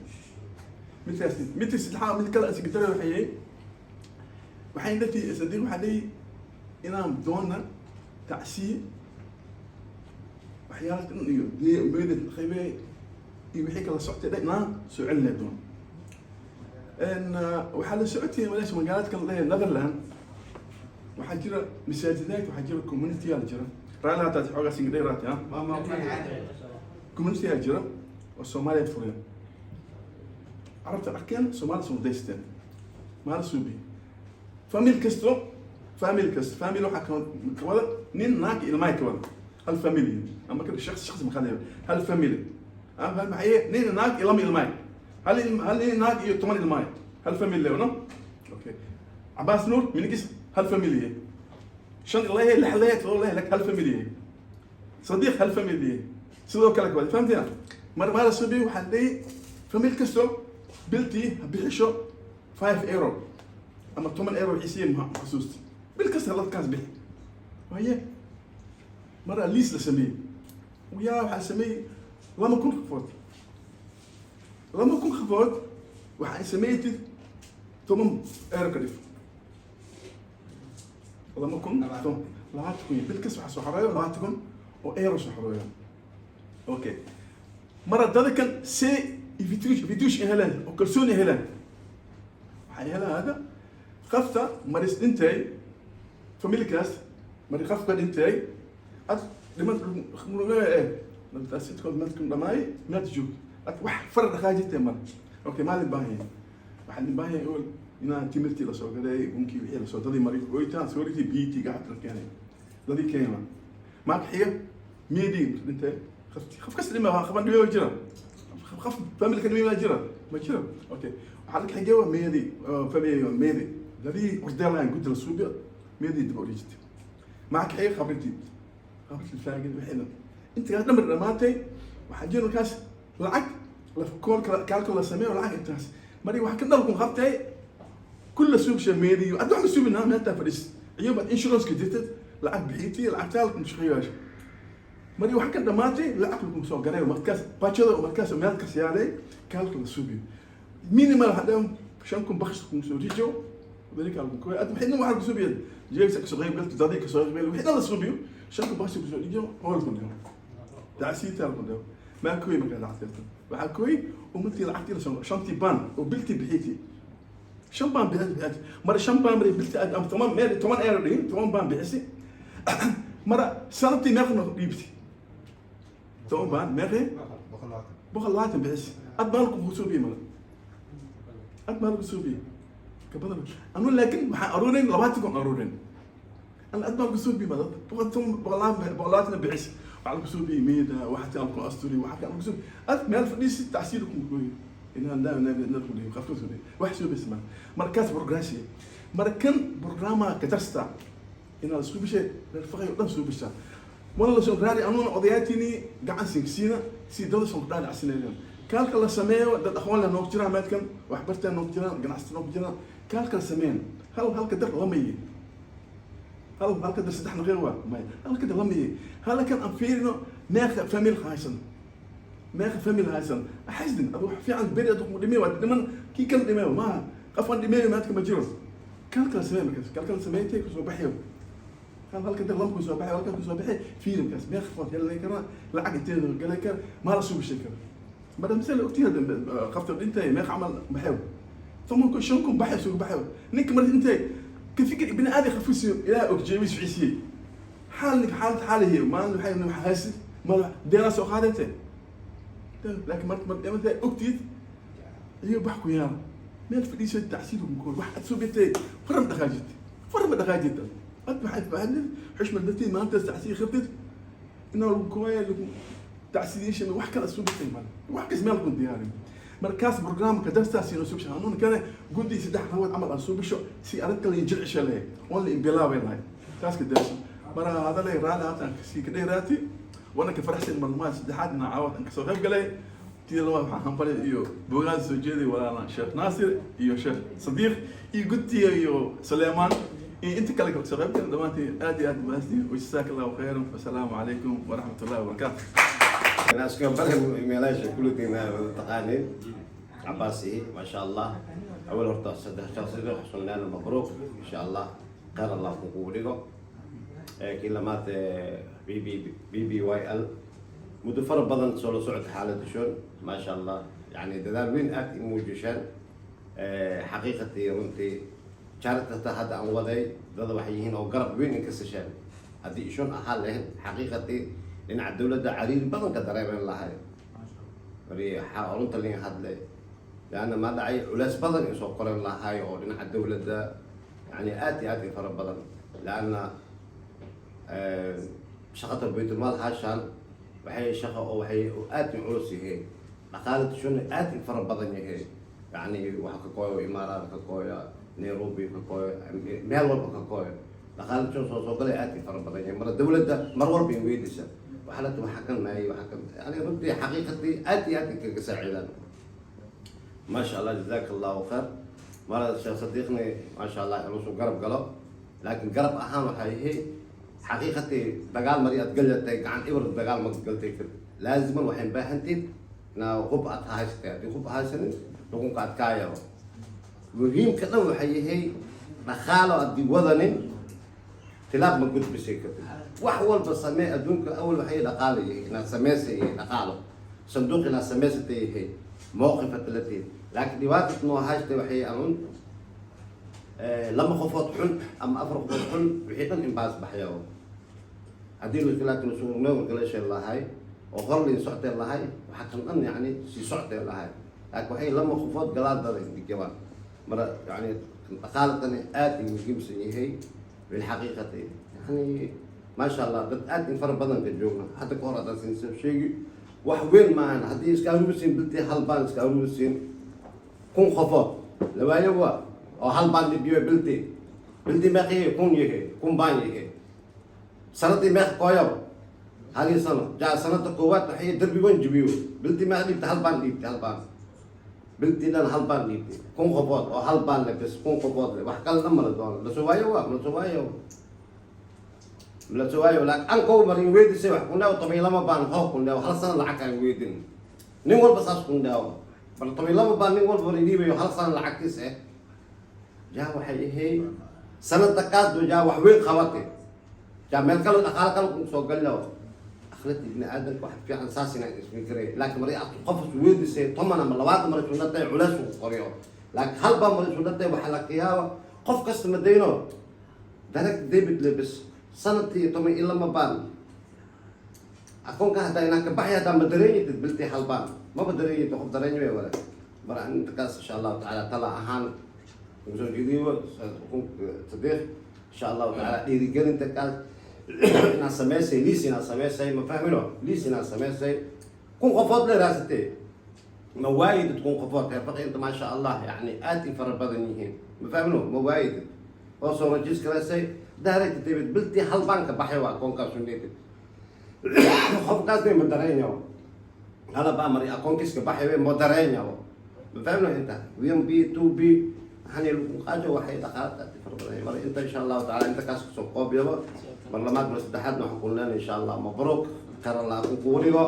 Midkaas midka saddexaad, mid kale asigdare waxay waxay dhati sadiiq waxaa leeyahy inaan doona tacsiye waxyaala dhan iyo dee meydad qaybee iyo wixii kala soctay dhan inaan soo celinay doon. Waxaa la socotay walaasha magaalada kala dhahay Netherland waxaa jira masaajidaad, waxaa jira community yaa jira raali hataa xoogaa singidhay raati ah community yaa jira oo Soomaaliya fureen, Carabta arkeen, Soomaali soo daysteen maala suubi. Family kasto, family kasto, family waxaa ka wada nin, naag, ilmahay ka wada hal family ama ka shakhs shakhs ma hal family hal maxay nin, naag iyo lama ilmahay, hal nin, naag iyo 10 ilmahay, hal family no. Okay, Cabaas Nuur minigis hal family, shan ilaahay, lix ilaahay, todoba ilaahay, lak hal family. Sadiiq hal family sidoo kale ka fahamteen. Mar maala suubi waxaa leeyahay family kasto biltii ha bixisho €5 ama €10 wixii siiyeen ma xasuusta, bil kasta ladkaas bixi waaye. Mara liis la sameeyey ugu yaraa waxaa sameeyey 2000 qofood. 2000 qofood waxay sameeytid €10 ka dhif 2000, 20,000 bil kasta waxaa soo xareeyo 20,000 oo euro soo xareeyo. Okay, mara dadkan see fituush in helaan oo kalsooni helaan, waxay helaan hada qafta maris dhintay familkaas, mari qafka dhintay ad dhimad madkum dhamaay maad joog ad wax far dhaqaajitay mar. Okay, maalin baahan waxaa lin baahan yahay inaan timirtii lasoo gaday, bunkii wixii lasoo dadii mari oytaan sooritii biyitii gacanta la keenay dadii keena maaka xiga miyadii dhintay qof kasta dhima qaban dhimay ma jira, qof familka dhimay ma jira, ma jiro. Okay, waxaa la xigay waa miyadii family miyadii dadii ordelahan gudda la suubiyo miyadii dib orijitay maaka xiga qabritii qabritii faagin wixii intaas dhamar dhamaatay. Waxaa jira markaas lacag Koolka kaalka la sameeyo lacag intaas mari wax ka dhalkun qabtay kulla suuq shameeriyo adda wax suubinaa meeltaa fadhis iyabaad insurance ka jirtad lacag bixintii lacagtaa lakum shaqeeyo mari wax ka dhamaatay lacag lakum soo garay markaas bajada markaas meel kas yaalay kaalka la suubiyo minimal hadda 5000 baksh kum soo rijo ذلك على كوي أنت وحنا واحد كسوبيا جيك كسو غيب قلت دادي كسو غيب وحنا لا سوبيو 5000 baksh كسو ريجو هو لكم ده تعسيت لكم ده ما كوي ما كان عسيت waxa كوي ومنتي lacagtii la soo shantii baan oo bilti bixiti 5 baan bixiti mar 5 baan mar bilti am 10 meel 10 euro dhihin 10 baan bixisi mara sanadtii meeqa dhiibti 10 baan meeqee 120 bixisi ad maalku ku suubiye mara ad maalku suubiye kabadan anu laakiin waxaan aruurin 20,000 aruurin ana ad maalku suubiye mara 120 bixisi waxaa lagu suubiye meeda waxa taan ku asturi waxa kan lagu suubiye ad meel fadhiisi tacsiir ku gooyo inaan لا ندخل قفto suubiye wax suubis ma markaas progressi markan programa ka darsta inaad isku bishay reer faqay oo dhan suubisha wana la soo gaari anuuna odayaatiini gacan siinsiina si dad soo dhaadhac sinayaan kaalka la sameeyo dad aqoon leh noog jiraan meedkan waxbarteen noog jiraan ganacsi noog jiraan kaalka la sameeyo hal halka dar lama yihin hal halka dar saddex naqir waa maya halka dar lama yihin halkan aan fiirino meeqa famil haysan meeqa famil haysan xasdin adu wax fiican beri adu dhimay waa dhiman kii kan dhimay ma qafan dhimay maadka ma jiro kaalka la sameeyo markaas kaalka la sameeyay ku soo baxayo kan halka dar lama ku soo baxay halka ku soo baxay fiirinkaas meeqa qof helay kara lacag inteeda galay kara ma la suubi kara mara misal ogtiya qafta intay meeqa camal baxay 8 kun 5,000 baxay suuq baxay ninka mar intay كفكر ابن ادم خفيس الى اوكجيبيس عيسي حالك حالة حاله ما waxay haysid ma deena soo qaadatay laakiin marka marka marka ogtid iyo bax ku yaal meel fadhiiso tacsiid ku koor wax aad soo bitay faram dhaqaajid faram dhaqaajid ad waxaad fahanid xushmad naftii maanta tacsiid khibtid inaa lagu kooya lagu tacsiidishan wax kala soo bitay mal wax kas meel ku diyaarin markaas barnaamijka dartaas inuu soo hanuun kana guddi saddex rawood camal aan soo bisho si adag kale jilcisha leh oon la bilaabay lahay taas ka darso mara hadalay raali haatan kasii ka dheeraati wana ka faraxsan marmaad saddexaad ina caawad aan kasoo qayb galay tii labaad waxaan hanbalay iyo bogaad soo jeeday walaalaan Sheekh Naasir iyo Sheekh Sadiiq iyo guddiga iyo Suleymaan iyo inta kale kasoo qayb galay dhammaantiin aad iyo aad mahadsantiin wajazaak allahu khayran wasalaamu calaykum waraxmat ullahi wabarakaatu.
ناس كبرهم ميلاش كل دينا تقانين عباسي ما شاء الله أول هرتا صدق شخص حصلنا لنا مبروك إن شاء الله خير الله كوكوليكو كل ما بي بي بي بي واي ال مدفر بدن سولو سعد حالة شون ما شاء الله يعني دلال وين أت موجشان حقيقتي رنتي شارت هذا عن وضعي ضد وحيين أو قرب وين انكسشان هذه شون أحال لهن حقيقتي dhinaca dowladda cariiri badan ka dareemen lahay mari runta lin hadle leanna ma dhacay culays badan in soo qoran lahay oo dhinaca dowladda yani aad iyo aad i fara badan leanna shaqada baytulmaal haashaan waxay shaqo oo waxay aad i culus yihiin dhaqaale tushuna aad i fara badan yihiin yani waxa ka kooyo imaaraad ka kooya Nairobi ka kooyo meel walba ka kooyo dhaqaale tushun soo soo galay aad i fara badan yihiin mara dowladda mar walba in weydiisa وحالته وحكم معي وحكم يعني ربي حقيقتي اتي اتي كساعدان ما شاء الله جزاك الله خير مرة الشيخ صديقني ما شاء الله يروسو قرب قلب لكن قرب أهم هي حقيقتي دقال مريض قلتي عن إبرة دقال ما قلتي لازم وحين باهنتي نا غب أتهايستي غب هايسني لكم قد كايو مهم كذا وحي هي دخالو أدي وذني تلاب ما قلت بشيء wax walba samee adduunka awal waxay dhaqaalo yahay inaad sameysay dhaqaalo sanduuq inaad samaysatay yahay mowqifa talatiin laakiin dhibaatada noo haystay waxay anun lama qofood xun ama afar qofood xun wixii dhan inbaas baxyo haddii laakiin suuqnoo lahay oo hor liin soctee lahay waxaa kan dhan yani sii soctee lahay laakiin waxay lama qofood galaadada jabaan mara yani dhaqaaladani aad ay muhiimsan yahay bilxaqiiqati yani ما شاء الله dad aad in fara badan ka joogna hadda ka hor haddaan siin sheegi wax weyn maahan haddii iska aruurisiin biltii hal baan iska aruurisiin 1000 qofood lawaayo waa oo hal baan dhibiyo biltii biltii meeqa yahay 1000 yahay 1000 baan yahay sanadii meeqa kooyab Hal sano jaa sanada koowaad waxay darbi weyn jibiyo. Biltii ma dhiibtay, hal baan dhiibtay, hal baan biltii dhan hal baan dhiibtay, 1000 qofood oo hal baan le bes, 1000 qofood le, wax kale dhan mala doono, lasoo waayo, waa malasoo waayo, malasoo waayo. Laakiin an kow marin weydisay wax kundhaaw 12 baan hoo kundhaaw, hal sano lacag aan weydin, nin walba saas kundhaaw, bal 12 baan nin walba dhiibayo hal sano lacagtiis eh. Jaa waxay ahayd sanada kaas jaa wax weyn qabatay, jaa meel kale dhaqaale kale ku soo galino. Akhlaqda ibni aadamka wax fiican saas inaan ismi karay, laakiin mar aad qof isweydiisay 10 ama 20 mar sunnatay culays ku qoriyo, laakiin hal baa mar sunnatay waxaa la qiyaaba qof kasta madayno direct debit le bes sanadkii 12 baan akoonka haddaa inaan ka baxay, haddaa ma dareeyatid biltii hal baan maba dareeyatid, qof dareenya wala mar inta kaas. Insha Allahu tacaala tala ahaan ugu soo jeediyo Sadiiq, insha Allahu tacaala dhiirigelinta kaas inaad samaysay, liis inaad samaysay, ma fahmino, liis inaad samaysay 1000 qofood le raasatee, ma waayidid 1000 qofood reer inta, maasha Allah, yani aad in fara badan yihiin, ma fahmino, ma waayidid oo soo rajiis garaysay direct debit biltii hal baan ka baxay waa akoonkaas uneedid, qofkaas ma dareenyaho, hala baa mari akoonkiiska baxay ma dareenyaho, ma fahmino. Inta 1 B 2 B waxaan qaajo waxay dhaqaalaha fara badan mar inta. Insha Allahu tacaala inta kaas kusoo qoobyabo, mar labaad mar saddexaadna waxaan ku leenahay insha Allah mabruuk, khayr Allah ku kuurigo,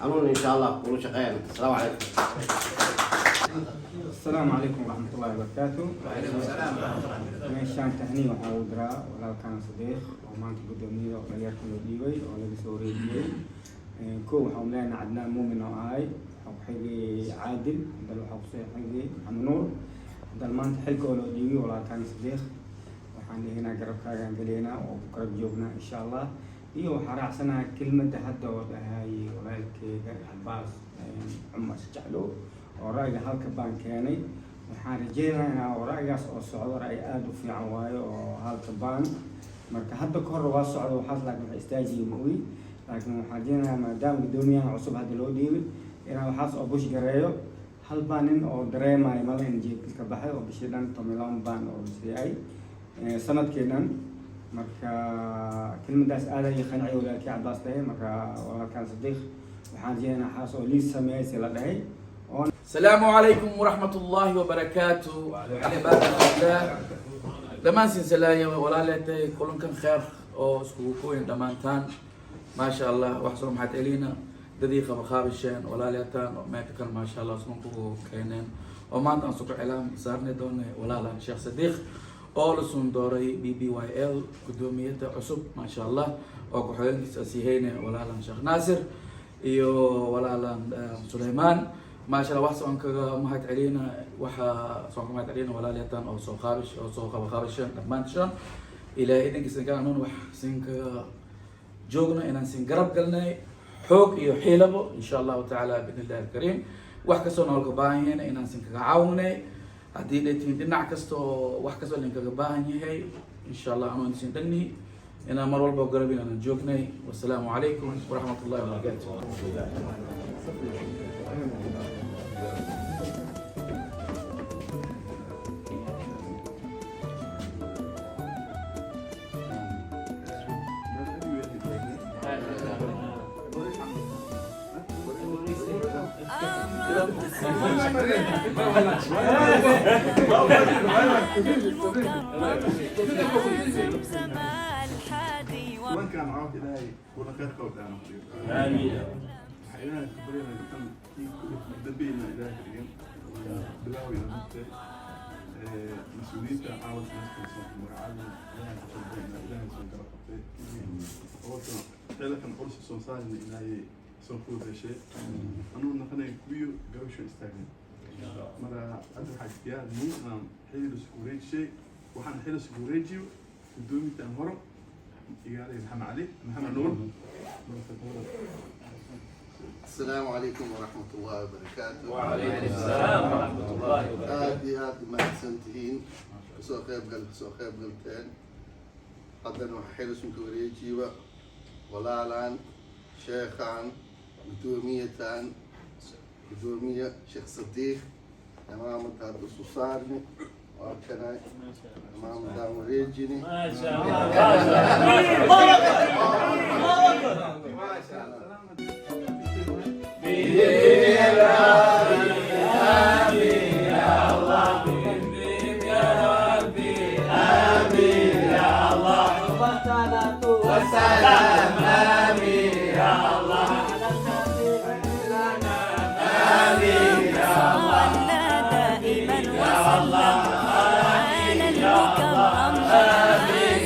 anuuna insha Allah kula shaqeyn. Asalaamu calaykum.
السلام عليكم ورحمة الله وبركاته.
وعليكم السلام ورحمة الله.
Meeshaan tahniya waxaa ugu diraa walaalkan Sadiiq oo maanta guddoomiyaha oo dhalinyarka loo dhiibay oo laga soo wareejiyey. Kow waxaan leenahay Cadnaan Muumin oo ahay, waxaa ku xigay Caadil, haddana waxaa kusoo xigay Maxamed Nuur, haddana maanta xilka oo loo dhiibay walaalkan Sadiiq. Waxaan dhihinaa garabkaagaan geleynaa oo ku garab joognaa insha Allah. Iyo waxaa raacsanaha kelmadda hadda oo dhahay walaalkeyga Cabaas Cumar Jaclo oo ra'yiga halka baan keenay. Waxaan rajeynaynaa oo ra'yigaas oo socdo, ra'yi aada u fiican waayo oo halka baan marka hadda ka hor waa socdo waxaas, laakiin waxa istaajiyay ma ogi. Laakiin waxaan rajeynayaa maadaama guddoomiyaha cusub hadda loo dhiibay inaan waxaas oo push gareeyo. Hal baan nin oo dareemayo mala in jeebkiis ka baxay oo bishii dhan 12 baan oo siiyay sanadkii dhan. Marka kelmadaas aad ayay qanciyay walaalkii Cabaas dhahay. Marka walaalkan Sadiiq waxaan rajeynayaa xaas oo liis sameeyay si la dhahay oo
السلام عليكم ورحمة الله وبركاته. عباد الله dhammaan sinsalaaya walaaletay kulankan kheer oo iskugu koyin dhammaantaan, maasha Allah. Wax soo maxaad elina dadii qaba qaabisheen walaaleetaan oo meeta kan, maasha Allah, isman kugu keeneen oo maanta aan suku cilaam saarnay doonay walaalan Sheekh Sadiiq oo la sun dooray BBYL guddoomiyada cusub, maasha Allah, oo ku-xigeenkiisa asiheyne walaalan Sheekh Naasir iyo walaalan Suleymaan, maasha Allah. Wax soon kaga mahad celina, waxaa soon ka mahad celina walaalyataan oo soo qaabish oo soo qaba qaabisheen dhammaantishan. Ilaahay idinkiisa ka anuun wax sin kaga joogno inaan sin garab galnay xoog iyo xiilabo insha Allahu tacaala biidni illahi alkariim. Wax kastoo noolka baahan yahayna inaan sin kaga caawinay haddii dhaytiin dhinac kasta oo wax kastoo linkaga baahan yahay, insha Allah anuun sin dhagni inaan mar walba garab inaanan joognay. Wasalaamu calaykum waraxmat ullahi wabarakaatu.
زمزم الحادي.
Kulankaan cawd Ilaahay kula khayr qabo dhaano.
Aamiin.
Waxaa Ilaahay ka baryanaa kan dambeeyna Ilaahay ka dhigin bilaawayna mugtay mas-uuliyiinta caawad meeskan soo magacaabay, Ilaahay ka soo baryanaa, Ilaahay soo garab qabtay horta xilakan culus soo saarina, Ilaahay soo fududeyshay anuu naqanay kuwiyo gabasho istaagnay. Mara hadda waxaa diyaar nii inaan xili isku wareejishay, waxaan xili isku wareejiyo guddoomintaan horo igaalay Maxamed Cali Maxamed Nuur.
السلام عليكم ورحمة الله وبركاته.
وعليكم السلام ورحمة الله وبركاته.
Aad iyo aad mahadsantihiin kasoo qayb galteen. Haddana waxaa xilisunka wareejiiba walaalaan sheekhaan guddoomiyatan guddoomiye Sheekh Sadiiq. Imaamada hadda isu saarni, waa kana imaamadaan wareejini.
ما شاء الله، ما شاء الله.
صلى دائما وسلم على المكرم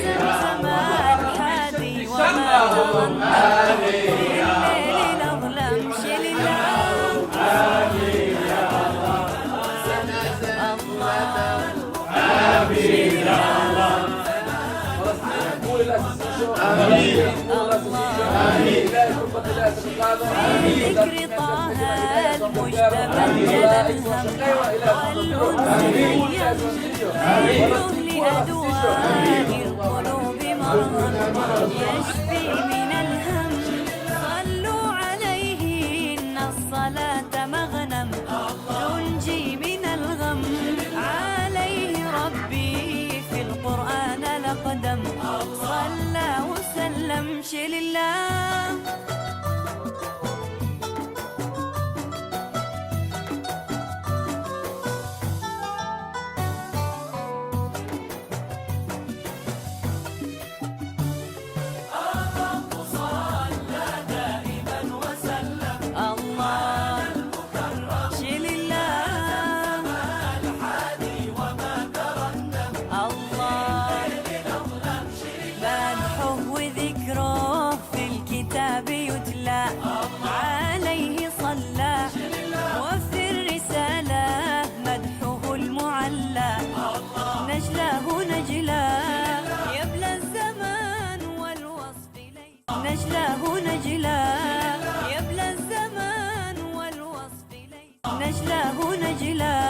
زمزم الحادي وما تغنى في الليل الأظلم شل ذكر طه المجتبى جلى الهم والأنس منه لأدواء القلوب مرهم يشفي من الهم. صلوا عليه إن الصلاة مغنم تنجي من الغم. عليه ربي في القرآن لقدم صلى وسلم شل الله. الله شيل الله الله مدحه وذكره في الكتاب يتلى عليه صلى وفي الرسالة مدحه المعلى نجلاه نجلا يبلى الزمان والوصف ليس نجلاه نجلا يبلى الزمان والوصف ليس نجلاه نجلا.